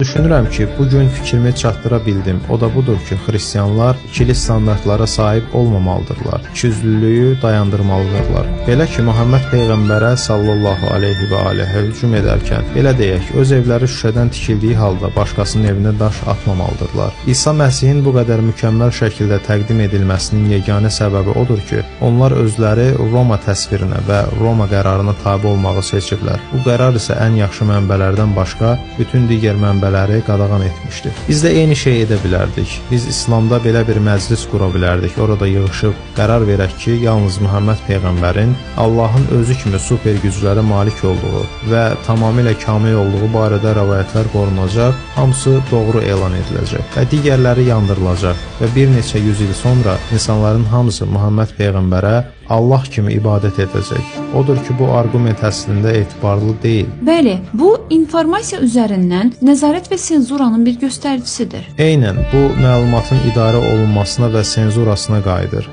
Düşünürəm ki, bu gün fikrimi çatdıra bildim. O da budur ki, xristianlar ikili standartlara sahib olmamalıdırlar. İkiyüzlülüyü dayandırmalıdırlar. Belə ki, Muhammed peyğəmbərə sallallahu aleyhi və alihə hücum edərkən, belə deyək, öz evləri şüşədən tikildiyi halda başqasının evinə daş atmamalıdırlar. İsa Məsihin bu qədər mükəmməl şəkildə təqdim edilməsinin yeganə səbəbi odur ki, onlar özləri Roma təsvirinə və Roma qərarına tabe olmağı seçiblər. Bu qərar isə ən yaxşı mənbələrdən başqa bütün digər mənbələri qadağan etmişdi. Biz də eyni şeyi edə bilərdik. Biz İslamda belə bir məclis qura bilərdik. Orada yığışıb qərar verək ki, yalnız Muhammed peyğəmbərin Allahın özü kimi super güclərə malik olduğu və tamamilə kamil olduğu barədə rəvayətlər qorunacaq, hamısı doğru elan ediləcək və digərləri yandırılacaq və bir neçə yüz il sonra insanların hamısı Muhammed peyğəmbərə Allah kimi ibadət edəcək. Odur ki, bu arqument əslində etibarlı deyil. Bəli, bu informasiya üzərindən nəzarət və senzuranın bir göstəricisidir. Eynən bu məlumatın idarə olunmasına və senzurasına qayıdır.